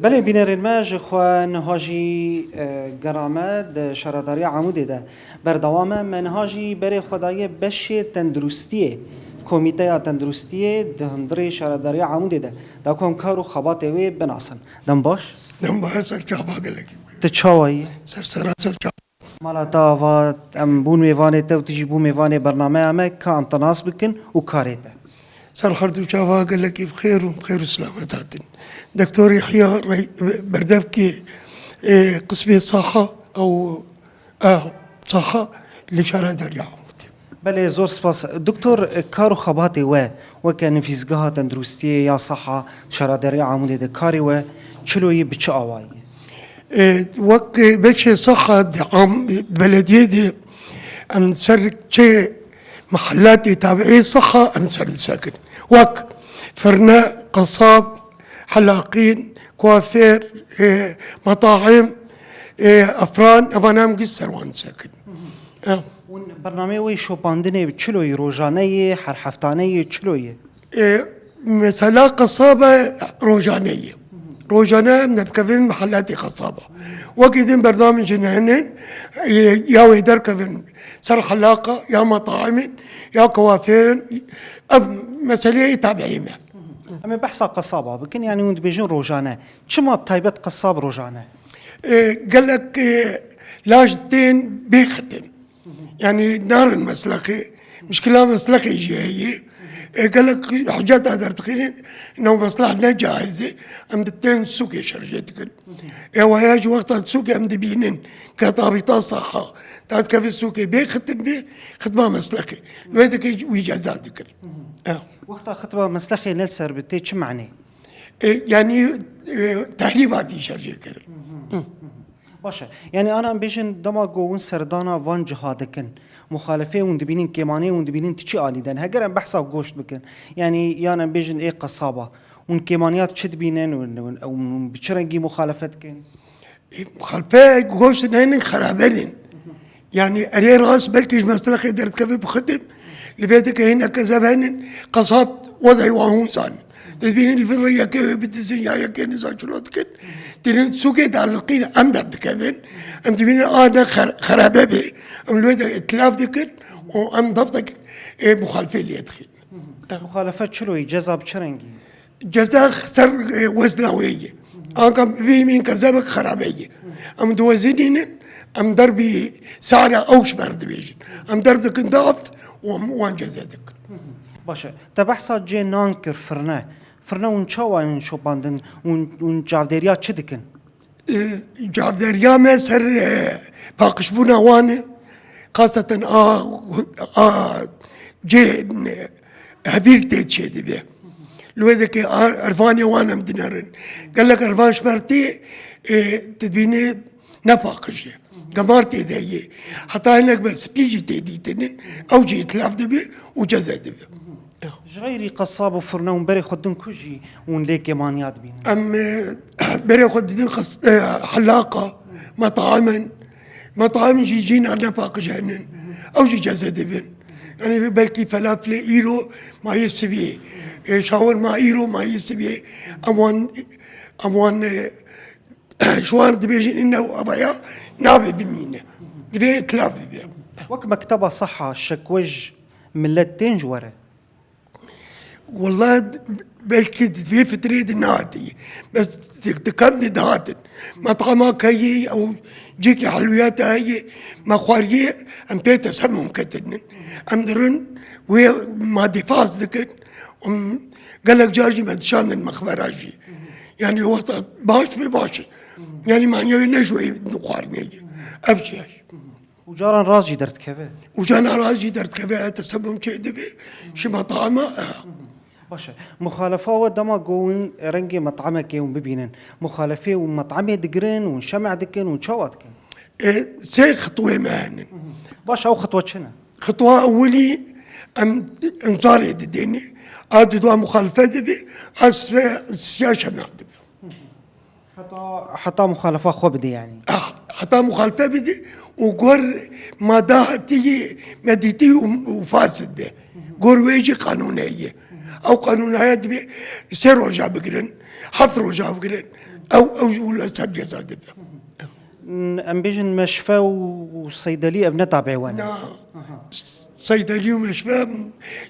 Belê bînerên me, ji xwe niha jî, e, gera me di Şaredariya Amûdê de berdewam e. Me niha jî berê xwe daye beşê tenduristiyê, Komîteya Tenduristiyê di hundirê Şaredariya Amûdê de. Da ku em kar û xebatê wê binasin. Dem baş. Dem baş, ser çava gelekî. Tu çawa yî? Ser sera ser çava. Mala te ava, em bûn mêvanê te û tu jî bû mêvanê bernameya me, ka em te nas bikin û karê te. Ser xert û çava gelekî bi xêr û bi xêr û selamet hatin. Doktor Yehya rey-, berdevkê, e, qismê saxa ew, e, saxa li Şaredariya Amûdê. Belê, zor spas. Doktor, kar û xebatê we weke nivîsgeha tenduristiyê ya saha Şaredariya Amûdê de karê we çilo yî, bi çi awayî? E, wek beşê saxa di am-, belediyê de em ser çi mehellatê tabiê saxa em ser disekin. Wek firne, qesab, helaqîn, kuafêr, e, metaim, e, efran, evan em giş ser wan disekin. E. Hûn bernameyê wê şopandinê bi çilo yî, rojane yê, her heftane yê, çilo yê? E, mesela qesaba rojane ye. Rojane em derdikevin mehelatê qesaba. Wekî din bernamên jin hene, e, ya wê derkevin ser helaqa, ya metaimên, ya kuafêrin. Ev meseleyê tabiî me. Em ê behsa qesaba bikin, yanî hûn dibêjin rojane. Çima bi taybet qesab rojane? E, gelek, e, laj tên bêxitin. Yanî narin meslexê. Mişkila meslexê jî heye. E, gelek hiceta derdixînin, nav meslex ne caiz e. Em di tên sûkê şerjê dikin. E, waya ji wexta sûkê em dibînin ke tabîta saxa dadikeve sûkê bê xitim bê, xidma meslexê. Wê dike wî ceza dikin. E. Wexta xidma meslexê ne li ser bi tê çi manê? E, yanî, e, tehrîbatî şerjê kirin. Baş e. Yanî, ana em bêjin, dema ku hûn serdana van ciha dikin, muxalefeyê hûn dibînin, kêmaneyê hûn dibînin, tu çi alî den? Heger em behsa goşt bikin, yanî, yan em bêjin, ê qesaba, hûn kêmaniya çi dibînin? Hûn, hûn, hûn bi çi rengî muxalefet dikin? E, muxalife goşt neynin, xerabenin. Yanî, erê rast, belkî ji meslexê derdikeve bixetim. Li vê dike hineke zebenin, qesab, wedayê wan hûn zanin. Dibînin li vir yekê wê bidizin ya yekê nizan çilo dikin. Dînin sûkê daliqîn em derdikevin. Em dibînin a ne xer-, xerabe bê. Em li wê de îtilaf dikin û em daftek, e, muxalifê lê dixin. Muxalefet çiloyî, ceza bi çi rengî? Ceza ser, e, wezna wê ye. Anka bibînin ke zebek xerabe ye. Em diwezinînin, em derbî sare ew ji ber dibêjin. Em derdikin daf û em wan ceza dikin. Baş e. Te behsa cê nan kir, firne. Firne hûn çawa yên şopandin? Hûn, hûn çavdêriya çi dikin? E, çavdêriya me ser, e, paqijbûna wan e. Xaseten a, a cê, e, hevîr tê çêdibe. Li wê dike ar-, ervanê wan em dinerin. Gelek ervan ji ber tê, e, dibîne ne paqij e. Gemar tê de ye. Heta hinek be spî jî tê dîtinin, ew jî îtilaf dibe û ceze dibe. Ji xeyrî qesab û firne hûn berê xwe din ku jî hûn lê kêmaniya dibînin? Em e, berê xwe didin qes- e, helaqa, metamen. Metamen jî cîna nepaqij henin. Ew jî ceze dibin. Yani belkî felaflê îro mayê sibê. E, şawirma îro mayê sibê. Em wan, em wan e, ji wan dibêjin inne û avaya nabe bimîne. Divê îtilaf bibe. Wek mekteba seha şekwe ji millet tên ji we re? Wela belkî di vê fitrê de nehatî. Bes di, di kevnê dihatin. Metama keyê ew cihekî helwiyata heye, me xwariyê em pê tesemûm ketinin. Em dirin wê ma dîfaz dikin. Em gelek car jî me dişandin mexbera jî. Yani wexta baş be baş e. Yani manya wê ne ji wê dixwarinê ye. Ev jî heye. Û caran rast jî derdikeve. Û caran rast jî derdikeve, e, tesebum çê dibe, ji metama, e. Baş e. Muxalefa we dema ku hûn rengê metamekê hûn bibînin, muxalefê hûn metamê digirin, hûn şemê dikin, hûn çawa dikin? E, sê xitwê me henin. Baş e, ew xitwe çi ne? Xitwa ewilî em inzarê didêne, a dudwa muxalife dibe, a siya şemê dibe. Heta, heta muxalefa xwe bidî yanî. Ah, heta muxalife bidî û gor ma dahatî yê me dîtî û, û fasid be. Gor wê jî qanûn heye. Ew qanûn heye dibê sê roja bigirin, heft roja bigirin. Ew, ew jî wila ser ceza dibe. Em bêjin meşfe û, û seydelî ev ne tabê we ne? Na. Seydelî û meşve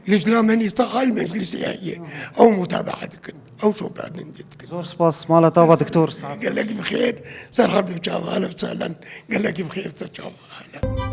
li cila me nîsta xal meclisê heye. Ew mutabaa dikin. Ew şopermendê dikin. Zor spas, mala te ava diktor. Saet. Gelekî bi xêr. Serhad û çava, ehlen û sehlen. Gelekî bi xêr, ser çava. Ehlen.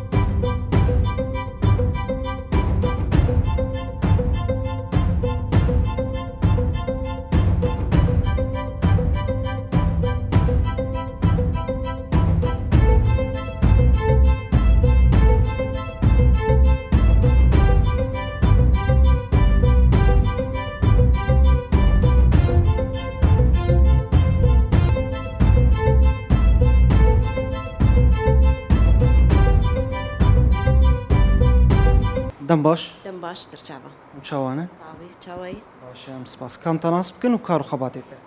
Dem baş. Dem baş, ser çava. Û çawa ne? Savî, çawayî? Baş e, em spas. Kam te nas bikin û kar û xebatê te?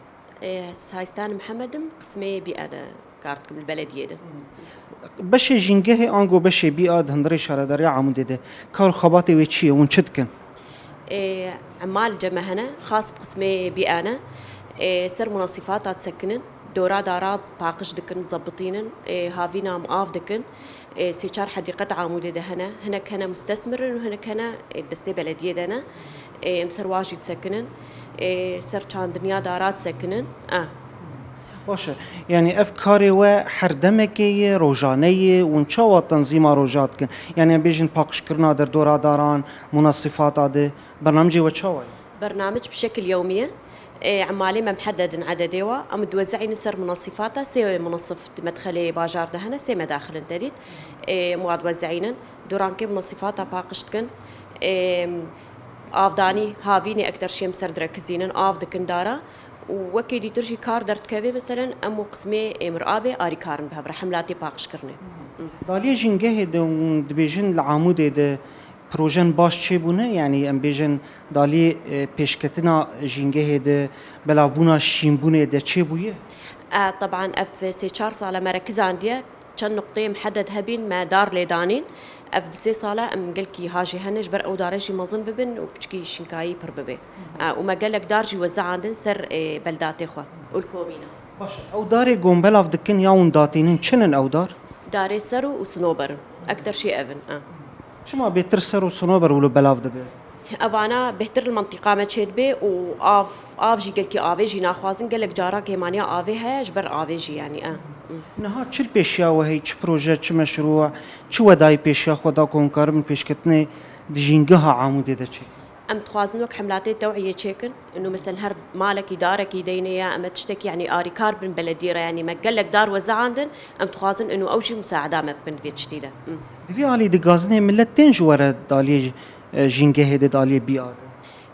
Ez Haystan Mihemed im, qismê bî'e de kar dikim li belediyê de. Beşê jîngehê ango beşê bî'a di hundirê şaredariya Amûdê de kar û xebatê wê çi ye? Hûn çi dikin? Ê, emal cem me hene, xas bi qismê bî'e ne. Ê, ser munasîfata disekinin, dora dara paqij dikin, dizebitînin, ê, havîna em av dikin. Ê, sê çar hedîqet Amûdê de hene. Hinek hene mustesmir in û hinek hene, ê, destê belediyê de ne. Ê, em ser wa jî disekinin. Ê, ser çandiniya dara disekinin. E. Baş e. Yanî ev karê we her demekê ye, rojane ye, hûn çawa tenzîma roja dikin? Yanî em bêjin paqijkirina derdora daran, munasîfata de, bernamicê we çawa ye? Bernamic bi şekil yewmî ye. Ê, emalê me muhedded in ededê wa. Em diwezînin ser munasîfata, sê munasif di medxelê bajar de hene, sê medaxil in te dît. Ê, em wa diwezînin. Dûrankê munasîfata paqij dikin. Ê, avdanî, havînê ekter şêm ser direkizînin, av dikin dara. Û wekî dîtir jî kar derdikeve, meselen, em û qismê ê mirabê arîkar in bi hev re, hemlatê paqijkirinê. Daliyê jîngehê de hûn dibêjin li Amûdê de projen baş çêbûne, yanî em bêjin daliyê, e, pêşketina jîngehê de, belavbûna şînbûnê de çêbûye? E, teban ev sê çar sal e me re kizandiye, çend nuqteyê muhedded hebîn me dar lê danîn. Ev di sê sal e em gelkî ha jî hene ji ber ew dare jî mezin bibin û piçkî şînkayî pir bibe. E, û me gelek dar jî wezeandin ser, e, beldatê xwe û li komîna. Baş e, ew darê ku hûn belav dikin ya hûn datînin çi nin ew dar? Darê ser û, û sinober in. Ekter şê ev in. E. Çima bêtir ser û sinober wilo belav dibe? Evana bêhtir li mentiqa me çêdibe û av, av jî gelkî avê jî naxwazin. Gelek cara kêmaniya avê heye ji ber avê jî, yanî, e. Niha çi li pêşiya we heye, çi proje, çi meşrû, çi wedayî pêşiya xwe da ku hûn karibin pêşketinê di jîngeha Amûdê de çêkin? Em dixwazin wek hemlatê tew'iyê çêkin. Ino, meselen, her malekî darekî deyne ya, em ê tiştekî, yanî, arîkar bin belediyê re, yanî, me gelek dar wezeandin, em dixwazin ino ew jî musaeda me bikin di vê tiştî de. Di vî alî di gazinê millet tên ji we re daliyê, e, jîngehê de, daliyê bî'a de?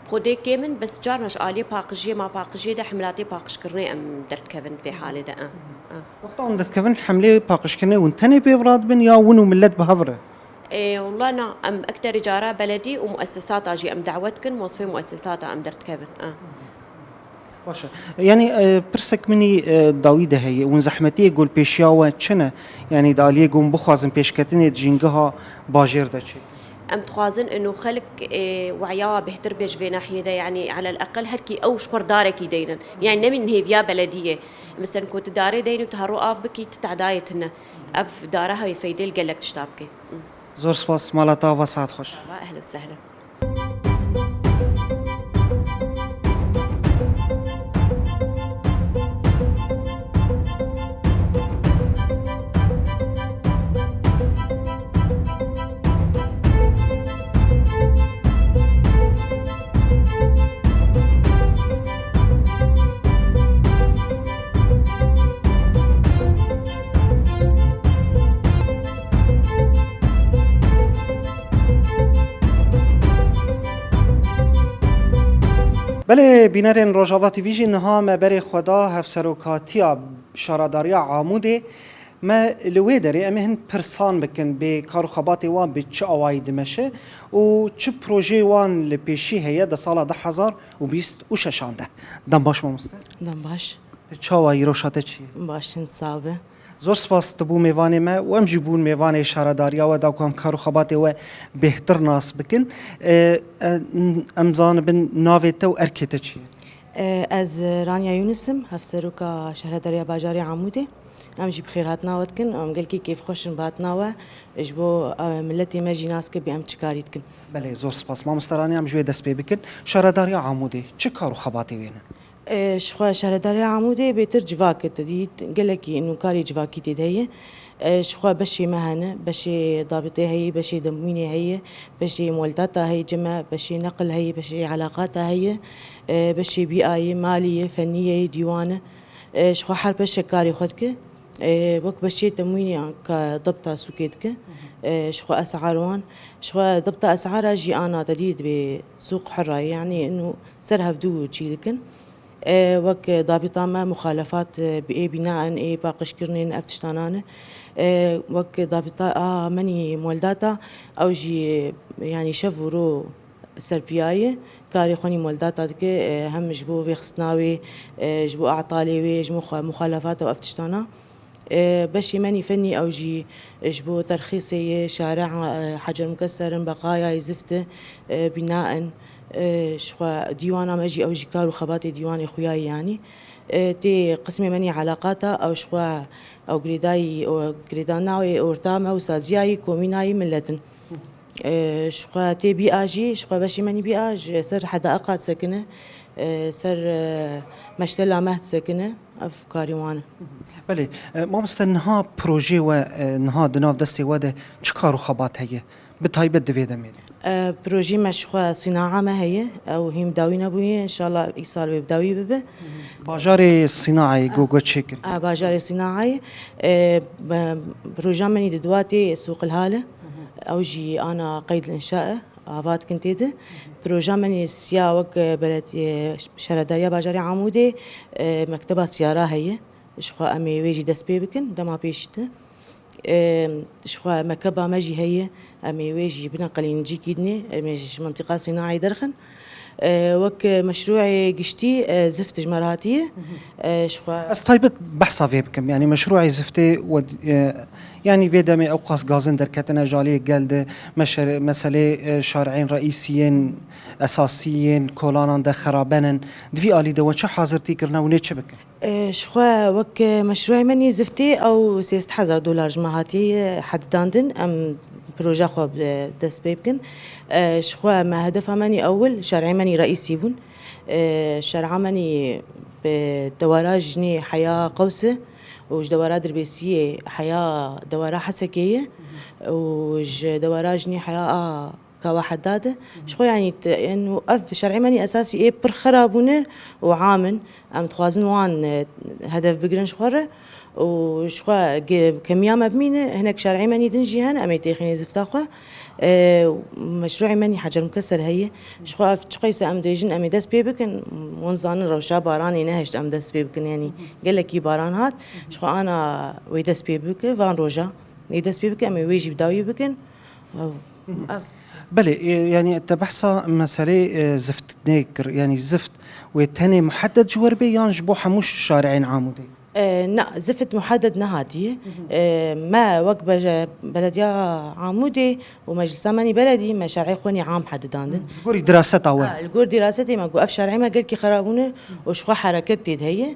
Xwedê kêm in, bes carna ji aliyê paqijiyê, malpaqijiyê de himlatê paqijkirinê em derdikevin di vê halê de. Ah, ah. Wexta hûn derdikevin hemlê paqijkirinê, hûn tenê pê ve radibin ya hûn û millet bi hev re? Ê, wela na, em ekterê cara beledî û muessesata jî em dawet dikin, mosfê muessesata em derdikevin. Ah. Baş e. Yanî, e, pirsek min î, e, dawî de heye. Hûn zehmetiyê ku li pêşiya we çi ne? Yanî di aliyê ku hûn bixwazin pêşketinê di jîngeha bajêr de çêkin? Em dixwazin ino xelk, e, weya bêhtir bê ji vê nahiyê de, yanî elel eqel her kî ew ji xwe re darekî deynin. Yanî nemînin hêviya belediyê. Mesela ku tu darê deynin û tu herû av bikî, tu tedayê tune. Ev dara hewê feydê li gelek tişta bike. Hı. Zor spas, mala te ava, saet xweş. Ava, ehlen we sehlen. Belê, bînerên Rojava T V jî niha me berê xwe da hevserokatiya Şaredariya Amûdê. Me li wê derê em ê hin pirsan bikin, bê kar û xebatê wan bi çi awayî dimeşe û çi projeyê wan li pêşî heye di sala du hezar û bîst û şeşan de. Dem baş mamoste. Dem baş. Çawa yî, rewşa te çi ye? Baş in, sax be. Zor spas tu bû mêvanê me û em jî bûn mêvanê şaredariya we da ku em kar û xebatê we bêhtir nas bikin. E, e, em zanibin navê te û erkê te çi ye? E, ez Ranya Yunus im, hevseroka şaredariya bajarê Amûdê. Em jî bi xêrhatina we dikin. Em gelkî kêfxweş in bi hatina we. Ji bo, e, miletê me jî nas kir bê em çi karî dikin. Belê, zor spas. Mamoste Ranya, em ji wê dest pê bikin. Şaredariya Amûdê çi kar û xebatê wê ne? E, ji xwe şaredariya Amûdê bêtir civak e, te dît gelekî nûkarê civakî tê de heye. E, ji xwe beşê me hene, beşê dabitê heye, beşê demwînê heye, beşê muweldata heye cem e, beşê neqil heye, beşê elaqata heye, e, beşê bîayê, maliyê, feniyê, dîwan e. E, ji xwe her beşek karê xwe dike. E, wek beşê temwînê an ka dibta sûkê dike. E, ji xwe esar wan. Ji xwe dibta esara jî ana te dî dibê sûq hera ye. Yanî ino ser hevdû çî dikin. E, wek dabîta me muxalefat, e, bi ê bîna in, ê paqijkirinên ev tiştanan e. E, wek dabîta a menî muweldata, ew jî, e, yanî şev û ro serpiya ye. Karê xwe nî muweldata dike, e, hem ji bo vêxistina wê, e, ji bo etalê wê, ji bo xwe muxalefat û ev tiştana. E, beşê menî fenî ew jî ji bo terxîsê ye, şare, e, Hecer Mukeser in, beqayayê zift e, e, bîna in, e, ji xwe dîwana me jî ew jî kar û xebatê dîwanê xuya ye yanî. E, tê qismê menî elaqata ew ji xwe ew girêdayî, o, girêdana wê orta me û saziyayî komînayî milet in. E, ji xwe tê bîa jî, ji xwe beşê menî bîa ji ser hedaiqa disekine, e, ser, e, meştela meh disekine, ev karê wan e. Belê, e, mamoste, niha projê we, e, niha di nav destê we de çi kar û xebat heye? Bi taybet di vê demê de. E, projê me ji xwe sînaa me heye, ew hîn bi dawî nebûye, înşallah îsal wê bi dawî bibe. Bajarê Sînaayê go, go çêkir. A, bajarê Sînaayê, e, be-, proja min î di dua tê Sûqil Hal e. Ew jî ana qeyd înşa e, ava dikin tê de. Proja min î siya wek, e, belediye, şaredariya bajarê Amûdê, e, mekteba siyara heye. Ji xwe em ê wê jî dest pê bikin, dema pêşî de. Em, ji xwe mekeba me jî heye, em ê wê jî bineqilînin cîkî dinê, em ê ji mintiqa Sînaayê derxin. E, wek meşrûê giştî, e, zift ji me re hatiye. E, ji xwe Ez taybet behsa vê bikim. Yanî meşrûê ziftê we, e, yanî vê demê ew qas gazin derketine ji aliyê gel de, meşe-, meselê, e, şareyên reîsiyên esasiyên kolanan de xeraben in. Di vî alî de we çi hazirtî kirine û nê çi bikin? E, ji xwe wek, e, meşrûê me nî ziftê ew sêsed hezar dolar ji me hatiye, e, hedidandin, em proja xwe bi dest pê bikin. E, ji xwe me hedefa me nî ewil şerê me nî reîsî bûn. E, şer'a me nî bi dewara jinê heya Qewse û ji dewara Dirbêsiyê heya dewara Hesekê ye û ji dewara jinê heya a Ka we heda de. Ji xwe, yanî, te, ên û ev şerê me nî esasî ê pir xera bûne û am in. Em dixwazin wan, e, hedef bigirin ji xwe re. Û ji xwe ge-, kemiya me bimîne, hinek şerê me nî din jî hene, em ê têxînê zifta xwe. E, meşrûê me nî Hecer Mukesser heye. Ji xwe ev çiqeyse em dêjin, em ê dest pê bikin, wan zanin rewşa baranê nehişt em dest pê bikin, yanî gelekî baran hat. Ji xwe ana wê dest pê bike, van roja ê dest pê bike, em ê wê jî bi dawî bikin. Ev, ev. Belê, e, yanî te behsa meselê, e, ziftinê kir, yanî zift wê tenê muhedded ji we re bê yan ji bo hemû şareyên Amûdê? E, na, zift muhedded nehatiye. E, me wek beje-, belediya Amûdê û meclisa me nî beledî me şerê xwe nî am hedidandin. Li gorî diraseta we? Ha, li gor dirasetê me got ev şerê me gelkî xera bûne û ji xwe hereket tê de heye.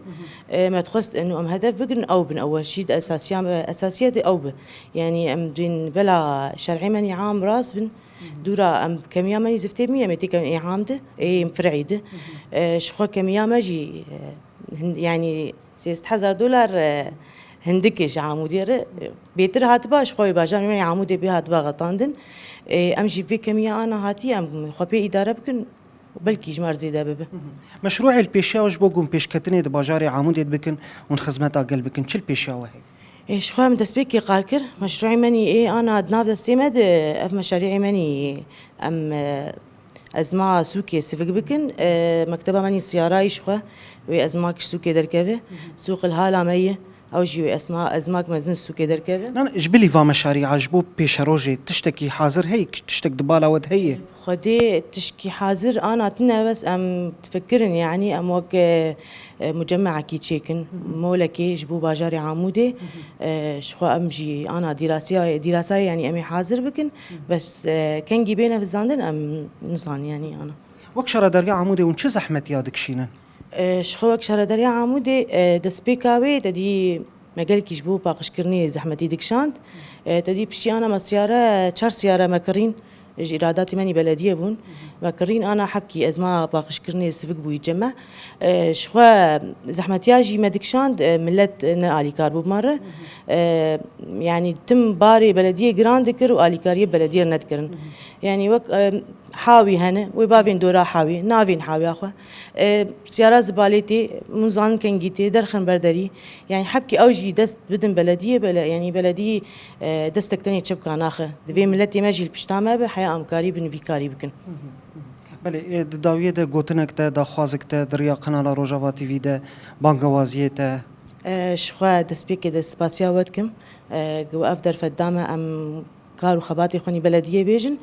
E, me dixwest eno em hedef bigirin ew bin, ew şî di esasiya me, esasiyetê ew bi. Yanî em dên bela şerê me nî am rast bin. Dûra em kemiya me nî ziftê bî, em ê têkevin ê am de, ê em fir'î de. E, ji xwe kemiya me jî, e, hin-, yanî sêzdeh hezar dolar, e, hindik e ji Amûdê re. E, bêtir hatiba, ji xwe wê bajarê me yê Amûdê bê hatiba xetandin. E, em jî vê kemiya ana hatî, em xwe pê îdare bikin, belkî ji me re zêde bibe. Meşrûê li pêşiya ji bo gunpêşketinê di bajarê Amûdê dibikin û xizmeta gel bikin, çi li pêşiya we heye? Ê, ji xwe em destpêkê qal kir. Meşrûê me nî ê ana di nav destê me de, ev meşarîê me nî em, e, ezma sûkê sivik bikin. E, mekteba me nî siyarayî ji xwe wê ezmak ji sûkê derkeve. Sûq li hala me ye. Ew jî wê esma-, ezmak mezin sûkê derkeve. Nan, ji bilî va meşarîa ji bo pêşerojê tiştekî hazir heye, tiştek di bala we de heye? Xwedê tişkî hazir ana tune, bes em difikirin, yanî em wek, e, e, mucemmeekî çêkin, molekê ji bo bajarê Amûdê, e, ji xwe em jî ana dîrasiya-, dîrasayê, yanî em ê hazir bikin, bes, e, kengî bêne vizandin em nizanin, yanî ana. Wek şaredariya Amûdê hûn çi zehmetiya dikişînin? E, ji xwe wek şaredariya Amûdê, e, destpêka wê te dî me gelkî ji bo paqijkirinê zehmetî dikişand. E, te dî piştî ana me siyare, çar siyare me kirîn, ji îradatê me nî belediyê bûn. Me kirîn ana hebkî ezma paqijkirinê sivik bûyî cem me. E, ji xwe zehmetiya jî me dikişand, e, millet ne alîkar bû bi me re. E, yanî tim barê belediyê giran dikir û alîkariyê belediyê re nedikirin. Yanî wek, e, hawî hene, wê bavên dora hawî, navên hawiya xwe. E, siyara zibalê tê, hûn zanin kengî tê, derxin ber derî. Yanî hebkî ew jî dest bidin belediyê, bele-, yanî belediyê, e, destek tenê çepka naxe. Divê miletê me jî li pişta me be, heya em karî bin vî karî bikin. Belê, e, di dawiyê de gotinek te, daxwazek te di riya kanala Rojava T V de, bangewaziyê te? E, ji xwe destpêkê de spasiya we dikim. E, ku ev derfet da me, em kar û xebatê xwe nî belediyê bêjin.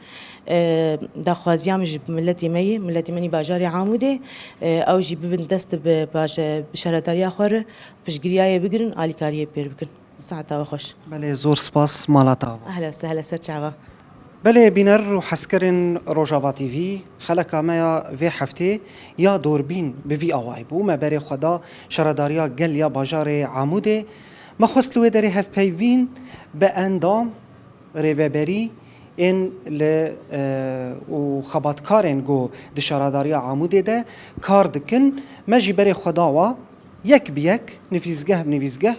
E, daxwaziya min ji miletê me yê, miletê me nî bajarê Amûdê, e, ew jî bibin dest bi baje-, bi şaredariya xwe re, piştgiriyayê bigirin, alîkariyê pêr bikin. Saeta we xweş. Belê, zor spas, mala te ava. Ehla we sehla, ser çava. Belê, bîner û hezkerên Rojava T V, xeleka me ya vê heftê ya Dorbîn bi vî awayî bû. Me berê xwe da şaredariya gel ya bajarê Amûdê. Me xwest li wê derê hevpeyvîn bi endam, rêveberî ên li, e, û xebatkarên ku di şaredariya Amûdê de kar dikin, me jî berê xwe dawa yek bi yek, nivîsgeh bi nivîsgeh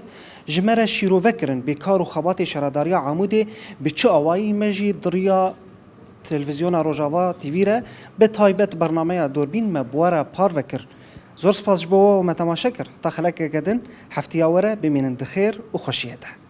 ji me re şîrove kirin bê kar û xebatê şaredariya Amûdê bi çi awayî me jî di riya Televîzyona Rojava T V re, bi taybet bernameya Dorbîn me bi we re parve kir. Zor spas ji bo we me temaşe kir. Heta xelekeke din, heftiya we re bimînin di xêr û xweşiyê de.